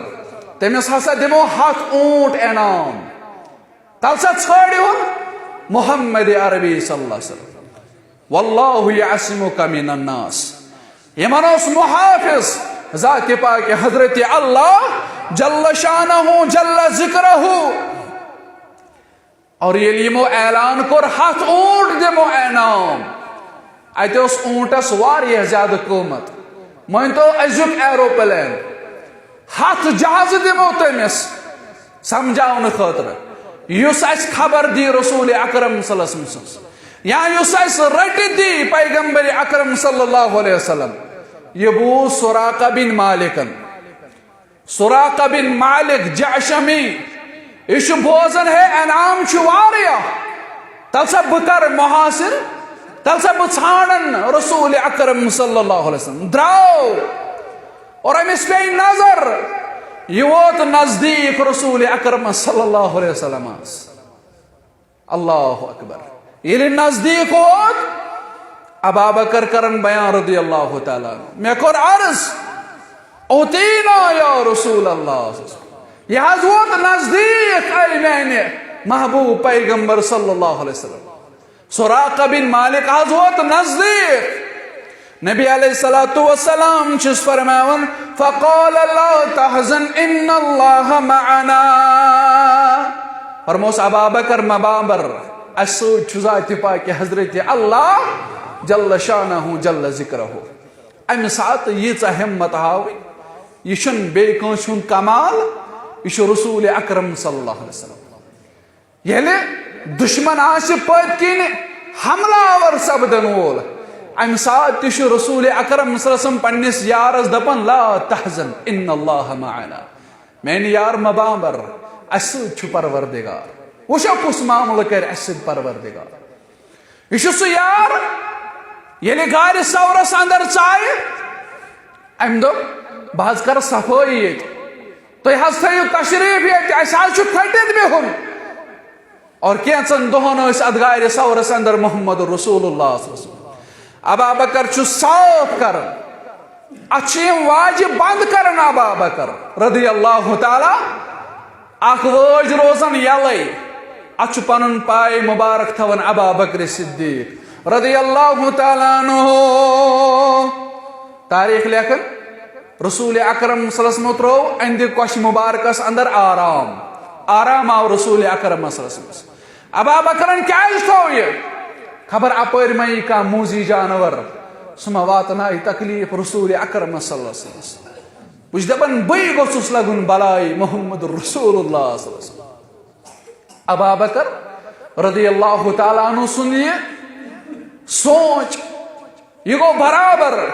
تٔمِس ہسا دِمو ہتھ اوٗنٹ انعام۔ تَلہٕ سا ژھٲنٛڈِہُن محمد عربی صلی اللہ علیہ وسلم۔ واللہ یعصمک من الناس۔ یِمن اوس محافظ ذات پاک حضرت اللہ جل شانہ جل ذکرہ۔ اور ییٚلہِ یِمو اعلان کوٚر، ہتھ اوٗنٹ دِمو انعام، اتہِ اوس اوٗنٹس واریاہ زیادٕ قۭمتھ۔ مٲنۍ تو أزیُک ایروپلین، ہتھ جہازٕ دِمو تٔمِس سمجھاونہٕ خٲطرٕ، یُس اسہِ خبر دی رسول اکرم صلی اللہ علیہ وسلم سٕنٛز، یا یُس اسہِ رٔٹِتھ دی پیغمبر اکرم صلی اللہ علیہ وسلم۔ یہِ بوٗز سراقہ بن مالکن۔ سراقہ بن مالک جعشمی، یہِ چھُ بوزان، ہے، انعام چھُ واریاہ، تَلہٕ سا بہٕ کرٕ محاصر، تَلہٕ سا بہٕ ژھانڈن رسول اکرم صلی اللہ علیہ وسلم۔ درٛاو اور أمِس پیٚیہِ نظر، یہِ ووت نزدیٖک رسول اکرم صلی اللہ علیہ وسلمس۔ اللہ اکبر۔ ییٚلہِ نزدیٖک ووت، ابا بکر کرن بیان رضی اللہ تعالیٰ عنہ، مےٚ کوٚر عرض، اوتینا یا رسول اللہ، یہِ حظ ووت نزدیٖک، اے میانہِ محبوب پیغمبر صلی اللہ علیہ وسلم۔ سراقہ بن مالک حظ ووت نزدیٖک۔ نبی علیہ الصلوۃ والسلام چھُس فرماوان، فقال لا تحزن ان اللہ معنا۔ فرموس، ابا بکر مبابر، اسہِ سۭتۍ چھُ ذاتِ پاکِ حضرت اللہ جل شانہ جل ذکرہ۔ امہِ ساتہٕ ییٖژاہ ہمت ہاوٕنۍ، یہِ چھُنہٕ بیٚیہِ کٲنٛسہِ ہُنٛد کمال، یہِ چھُ رسول اکرم صلی اللہ علیہ وسلم۔ ییٚلہِ دُشمن آسہِ پٔتۍ کِنۍ حملہٕ آور سپدن وول، امہِ ساتہٕ تہِ چھُ رسول اکرم صلی اللہ علیہ وسلم پننِس یارس دپان، لا تحزن ان اللہ معنا۔ میانہِ یار مہ بامبر، اسہِ سۭتۍ چھُ پروردگار۔ وٕچھو کُس معاملہٕ کرِ اسہِ سۭتۍ پروردگار۔ یہِ چھُ سُہ یار، ییٚلہِ غارِ ثورس اندر ژایہِ، أمۍ دوٚپ، بہٕ حظ کرٕ صفٲیی ییٚتہِ۔ تُہۍ حظ تھٲیِو تشریٖف ییٚتہِ، اَسہِ حظ چھُ پھٔٹِتھ بِہُن۔ اور کینٛژن دۄہن ٲسۍ اَتھ غارِ ثورس اندر محمد رسول اللہ صلی اللہ علیہ وسلم۔ ابا بکر چھُ صاف کران، اَتھ چھِ یِم واجہِ بنٛد کران ابا بکر رضی اللہ تعالیٰ۔ اکھ وٲج روزان یلے، اتھ چھُ پنُن پاے مبارک تھاوان ابا بکر صدیق رضی اللہ تعالیٰ عنہ۔ تاریخ لیکھن، رسول اکرم صلی اللہ علیہ وسلم ترٛوو أہنٛدِ کۄچھِ مبارکس اندر آرام۔ آرام آو رسول اکرم صلی اللہ علیہ وسلمس۔ ابا بکرن کیازِ تھوو یہِ؟ خبر اپٲرۍ ما یی کانٛہہ موٗزی جانور، سُہ ما واتنایہِ تکلیف رسول اکرم صلی اللہ علیہ وسلمس۔ بہٕ چھُس دَپان، بٕے گوٚژھُس لَگُن بَلاے محمد رسول اللہ صلی اللہ علیہ وسلم۔ ابا بکر رضی اللہ تعالیٰ عنہ سُنٛد یہِ سونٛچ، یہِ گوٚو برابر۔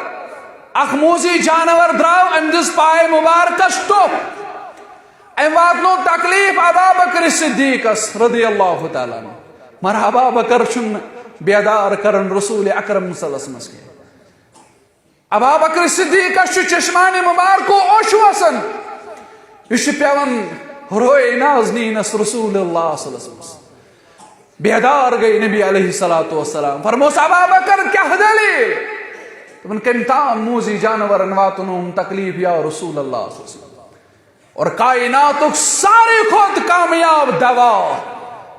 اکھ موٗزی جانور درٛاو، أمۍ دِژ پاے مُبارکس ٹوٚپھ۔ أمۍ واتنو تکلیف ابا بکر بکر صدیقس رضی اللہ تعالیٰ عنہ۔ مگر ابا بکر چھُنہٕ بیدار کران رسول اکرم صلی اللہ علیہ وسلمس کینٛہہ۔ ابا بکر صدیقس چھُ چشمانِ مبارکو اوٚش وسان۔ یہِ چھُ پٮ۪وان روئے نازنینس رسول اللہ صلی اللہ علیہ وسلمس۔ بیدار گٔے نبی علیہ الصلوۃ والسلام۔ فرموس، ابا بکر، کیٛاہ دٔلیٖل؟ تِمن کٔمۍ تام موٗزی جانورن واتنووُم تکلیف یا رسول اللہ صلی اللہ علیہ وسلم؟ اور کائناتُک ساروی کھۄتہٕ کامیاب دوا،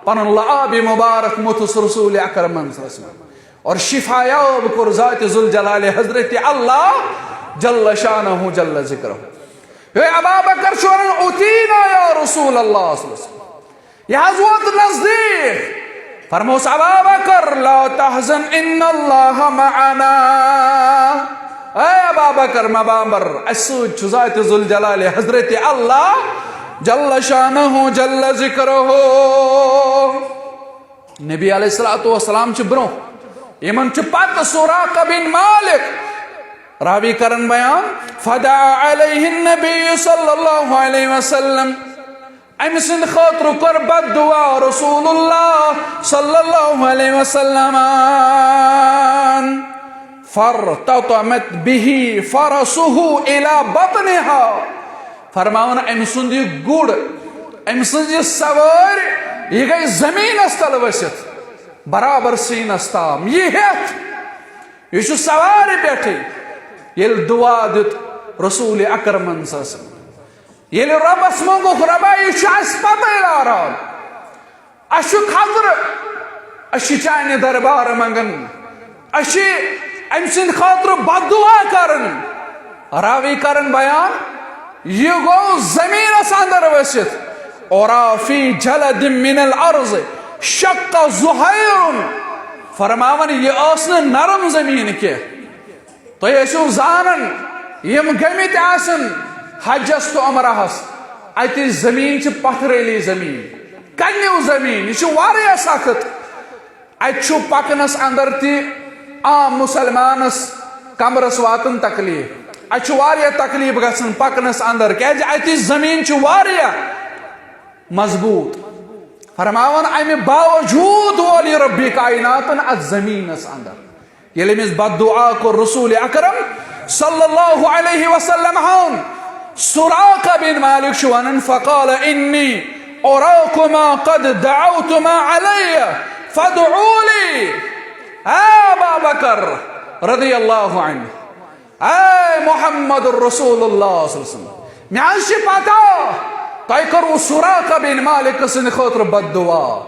پنُن لعاب مبارک موٚتھُس رسول اکرمن صلی اللہ علیہ وسلم۔ اور شفایاب کوٚر ذات ذوالجلال حضرت اللہ جل شانہ جل ذکرہ۔ ہے ابا بکر چھُ ونان، اتینا یا رسول اللہ صلی اللہ علیہ وسلم۔ یہِ حظ ووت نزدیٖک۔ فرموس، ابا بکر، لا تحزن ان اللہ معنا۔ اے ابا بکر، مہ بامبر، اسہِ سۭتۍ چھُ ذات ذوالجلال حضرت اللہ جل شانہ جل ذکرہ۔ نبی علیہ الصلوۃ والسلام چھِ برونٛہہ، یِمن چھِ پتہٕ سراقہ بن مالک۔ راوی کرن بیان، فدعا علیہ النبی صلی اللہ علیہ وسلم۔ أمۍ سٕنٛدِ خٲطرٕ کوٚر بد دعا رسول اللہ صلی اللہ علیہ وسلم۔ فارتطمت به فرسه إلى بطنها۔ فرماوان، أمۍ سُنٛد یہِ گُر، أمۍ سٕنٛز یہِ سوٲرۍ، یہِ گٔے زٔمیٖنَس تَل ؤسِتھ، برابر سیٖنَس تام۔ یہِ ہٮ۪تھ، یہِ چھُ سوارِ پٮ۪ٹھٕے۔ ییٚلہِ دُعا دیُت رسول اکرمن صلی اللہ علیہ وسلم، ییٚلہِ رۄبس منٛگُکھ، رۄبا، یہِ چھُ اَسہِ پتہٕ لاران، اَسہِ چھُ خطرٕ، أسۍ چھِ چانہِ دربارٕ منٛگان، أسۍ چھِ أمۍ سٕنٛدِ خٲطرٕ بد دُعا کران۔ راوی کران بیان، یہِ گوٚو زٔمیٖنَس اندر ؤسِتھ۔ اورا فی جلد من الارض شق زحیر۔ فرماوان، یہِ ٲس نہٕ نرم زٔمیٖن کینٛہہ۔ تُہۍ ٲسِو زانان، یِم گٔمٕتۍ آسن حجس تہٕ عمرہس، اَتِچ زٔمیٖن چھِ پتھرٲلی زٔمیٖن، کنِو زٔمیٖن، یہِ چھِ واریاہ سخت۔ اَتہِ چھُ پکنس اندر تہِ عام مسلمانس کمرس واتان تکلیف۔ اَتہِ چھُ واریاہ تکلیف گژھان پکنس اندر، کیازِ اَتِچ زٔمیٖن چھِ واریاہ مضبوط۔ فرماوان، امہِ باوجود وول یہِ ربِ کائناتن اتھ زمینس اندر۔ ییٚلہِ أمِس بد دعا کوٚر رسول اکرم صلی اللہ علیہ وسلم ہن، سراقہ بن مالک چھُ ونان، فقال انی اراکما قد دعوتما علی فادعوا لی۔ اے ابا بکر رضی اللہ عنہ، اے محمد رسول اللہ صلی اللہ علیہ وسلم، مےٚ حظ چھِ پتہ تۄہہِ کٔروٕ سراقہ بن مالک سٕنٛدِ خٲطرٕ بد دعا۔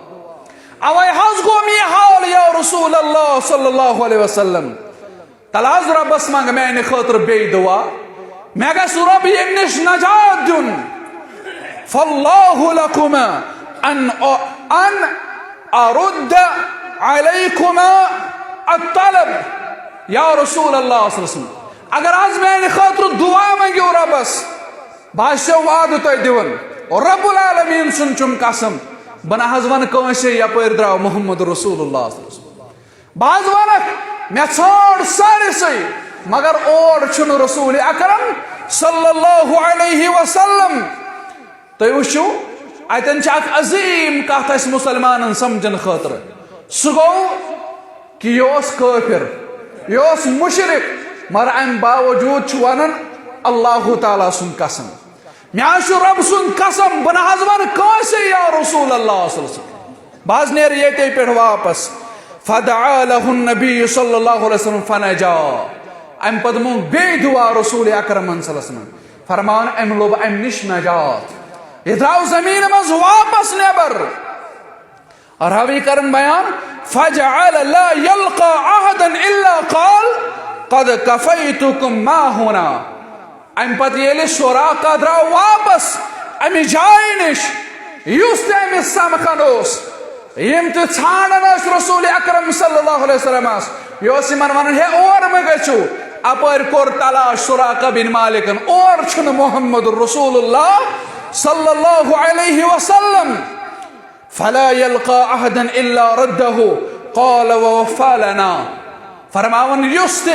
اوے حظ گوٚو مےٚ یہِ حال یا رسول اللہ صلی اللہ علیہ وسلم۔ تَلہٕ حظ رۄبس منٛگ میانہِ خٲطرٕ بیٚیہِ دعا۔ مےٚ گژھِ رۄب ییٚمہِ نِش نجات دیُن۔ فاللہ لکما ان، ان ارد علیکما الطلب۔ یا رسول اللہ صلی اللہ علیہ وسلم، اگر از میانہِ خٲطرٕ دعا منٛگِو رۄبس، بہٕ حظ چھُسو وعدٕ تۄہہِ دِوان، رب العالمین سُنٛد چھُم قسم، بہٕ نہ حظ ونہٕ کٲنٛسے یپٲرۍ درٛاو محمد رسول اللہ صلی اللہ علیہ وسلم۔ بہٕ حظ ونکھ، مےٚ ژھانٛڈ سٲرسٕے، مگر اور چھُنہٕ رسول اکرم صلی اللہ علیہ وسلم۔ تُہۍ وٕچھِو، اتٮ۪ن چھِ اکھ عظیٖم کتھ اسہِ مسلمانن سمجھن خٲطرٕ۔ سُہ گوٚو کہِ یہِ اوس کٲفر، یہِ اوس مُشرِک، مگر امہِ باوجوٗد چھُ ونان، اللہ تعالیٰ سُنٛد قسم، مےٚ حظ چھُ رۄب سُنٛد قسم، بہٕ نہ حظ ونہٕ کٲنٛسے یا رسول اللہ صلی اللہ علیہ وسلم۔ بہٕ حظ نیرٕ ییٚتے پٮ۪ٹھ واپس۔ فدعا لہ النبی صلی اللہ علیہ وسلم فنجا۔ امہِ پتہٕ مونگ بیٚیہِ دعا رسول اکرمن صلی اللہ علیہ وسلم۔ فرمان، امہِ لوٚب امہِ نِش نجات۔ یہِ درٛاو زمینہِ منٛز واپس نٮ۪بر۔ راوی کرن بیان، فجعل لا یلقی احدا الا قال قد کفیتکم ما ہنا۔ امہِ پتہٕ ییٚلہِ سراقہ درٛاو واپس امہِ جایہِ نِش، یُس تہِ أمِس سمکھان اوس، یِم تہِ ژھانڈان ٲسۍ رسول اکرم صلی اللہ علیہ وسلمس، یہِ اوس یِمن ونان، ہے، اور مہ گٔژھِو۔ اپٲرۍ کوٚر تلاش سراقہ بن مالکن، اور چھُنہٕ محمد رسول اللہ صلی اللہ علیہ وسلم۔ فلا یلقی احدا الا رده قال ووفی لنا۔ فرماوان، یُس تہِ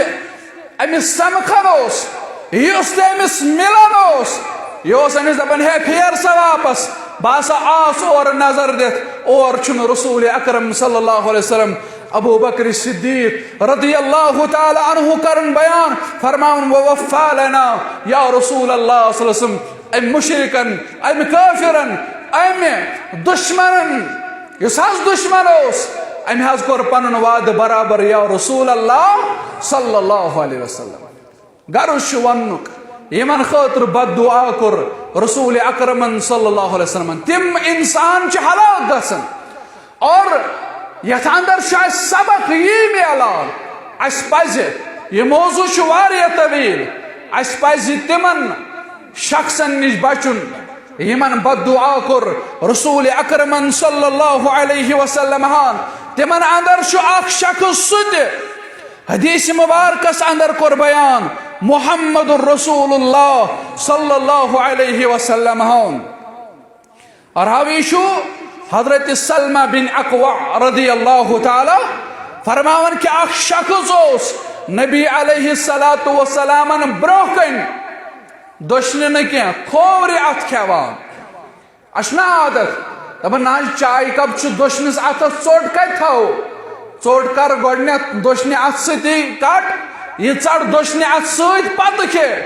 أمِس سمکھان اوس، یُس تہِ أمِس مِلان اوس، یہِ اوس أمِس دپان، ہے، پھیر سا واپس، بہٕ ہسا آس اور نظر دِتھ، اور چھُنہٕ رسول اکرم صلی اللہ علیہ وسلم۔ ابو بکر صدیق رضی اللہ تعالی عنہ کرن بیان، فرماوان، "ووفا لنا یا رسول اللہ صلی اللہ علیہ وسلم"، أمۍ مشرکن، أمۍ کافرن، أمۍ دشمنن، یُس حظ دشمن اوس، أمۍ حظ کوٚر پنُن وعدٕ برابر یا رسول اللہ صلی اللہ علیہ وسلم۔ غرض چھُ وننُک، یِمن خٲطرٕ بد دعا کوٚر رسول اکرمن صلی اللہ علیہ وسلمن، تِم انسان چھِ ہلاک گژھان۔ اور یتھ اندر چھُ اسہِ سبق یی میلان، اسہِ پزِ، یہِ موضوع چھُ واریاہ طویل، اسہِ پزِ تِمن شخصن نِش بچُن، یِمن بد دعا کوٚر رسول اکرمن صلی اللہ علیہ وسلم ہن۔ تِمن اندر چھُ اکھ شخص سُہ تہِ، حدیث مبارکس اندر کوٚر بیان محمد رسول اللہ صلی اللہ علیہ وسلم ہن۔ راوی چھُ حضرت سلمہ بن اکوع رضی اللہ تعالی فرماوان کہ اکھ شخص اوس نبی علیہ الصلوۃ والسلامن برونٛہہ کنہِ دٔچھنہِ نہٕ کینٛہہ، کھوورِ اتھٕ کھٮ۪وان۔ اسہِ چھُنہ عادت، دپان نہ حظ، چایہِ کپ چھُ دٔچھنِس اتھس، ژوٚٹ کتہِ تھاوو؟ ژوٚٹ کر گۄڈٕنیتھ دٔچھنہِ اتھٕ سۭتی کٹ، یہِ ژٹ دٔچھنہِ اتھٕ سۭتۍ، پتہٕ کھے۔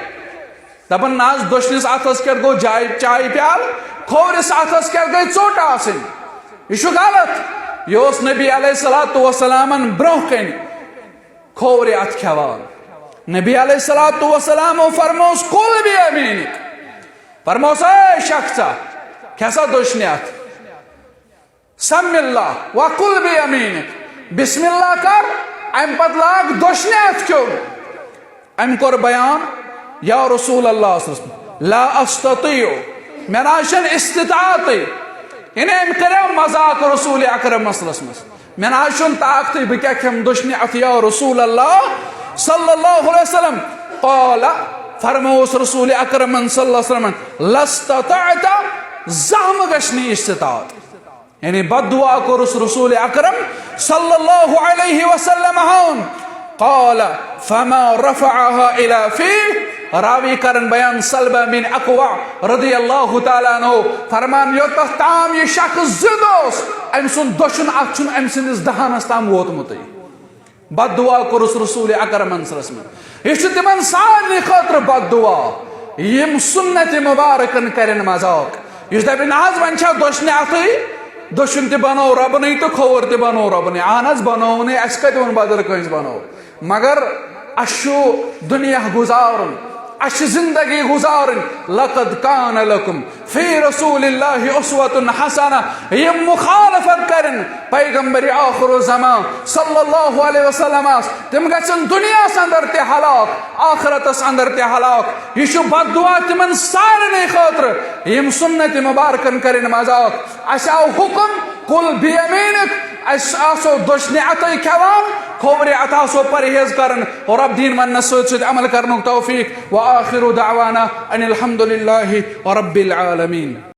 دپان نہ حظ، دٔچھنِس اتھس کیٛاہ گوٚو؟ جایہِ، چایہِ پیالہٕ کھوورِس اتھس کیٛاہ گٔے ژوٚٹ آسٕنۍ؟ یہِ چھُ غلط۔ یہِ اوس نبی علیہ الصلوۃ والسلامن برونٛہہ کنہِ کھوورِ اتھٕ کھٮ۪وان۔ نبی علیہ الصلوۃ والسلام فرموس، "کل بیمینک"، فرموس، "اے شخصا، کھسا دٔچھنہِ اتھٕ۔" سم اللہ وکل بیمینک، بسم اللہ کر، امہِ پتہٕ لاگ دٔچھنہِ اتھٕ کھیوٚن۔ أمۍ کوٚر بیان، یا رسول اللہ صلی اللہ علیہ وسلم، لا استطیع، مےٚ نہ حظ چھَنہٕ استطاعتٕے۔ یعنی أمۍ کریو مذاق رسول اکرم صلی اللہ علیہ وسلمس، مےٚ نہ حظ چھُنہٕ طاقتٕے، بہٕ کیٛاہ کھٮ۪مہٕ دٔچھنہِ اتھٕ یا رسول اللہ صلی اللہ علیہ وسلم؟ قال، فرموس رسول اکرمن صلی اللہ علیہ وسلم، لاستطعت، زانٛہہ مہ گژھِ نہٕ استطاعت۔ یعنی بد دعا کوٚرُس رسول اکرم صلی اللہ علیہ وسلم ہن۔ قال فما رفعها الى فيه۔ راوی کرن بیان سلمہ بن اکوع رضی اللہ تعالیٰ عنہ فرمان، یوتتھ تام یہِ شخص زندٕ اوس، أمۍ سُنٛد دٔچھُن اتھٕ چھُنہٕ أمۍ سٕنٛدِس دہانس تام ووتمُتٕے۔ بد دعا کوٚرُس رسول اکرمن صلی اللہ علیہ وسلمن۔ یہِ چھُ تِمن سارنٕے خٲطرٕ بد دعا، یِم سُنت مبارکن کرن مذاق۔ یُس دپہِ، نہ حظ، وۄنۍ چھا دٔچھنہِ اتھٕے؟ دٔچھُن تہِ بنوو رۄبنٕے تہٕ کھووُر تہِ بنوو رۄبنٕے۔ اہن حظ، بنوونٕے، اسہِ کتہِ ووٚن بدل کٲنٛسہِ بنوو؟ مگر اسہِ چھُ دُنیا گُزارُن، اسہِ چھِ زندگی گُزارٕنۍ۔ لقد کان لکم فی رسول اللہ اسوۃ حسنہ۔ یِم مخالفت کرن پیغمبر آخر الزمان صلی اللہ علیہ وسلمس، تِم گژھن دنیاہس اندر تہِ ہلاک، آخرتس اندر تہِ ہلاک۔ یہِ چھُ بد دعا تِمن سارنٕے خٲطرٕ، یِم سُنت مبارکن کرن مذاق۔ اسہِ آو حکم، کل بیمینک، اسہِ آسو دٔچھنہِ اتھے کھٮ۪وان، کھوورِ اتھٕ آسو پرہیز کران۔ رب دِیِن وننس سۭتۍ سۭتۍ عمل کرنُک توفیق۔ وآخر دعوانا ان الحمد للہ رب العالمین۔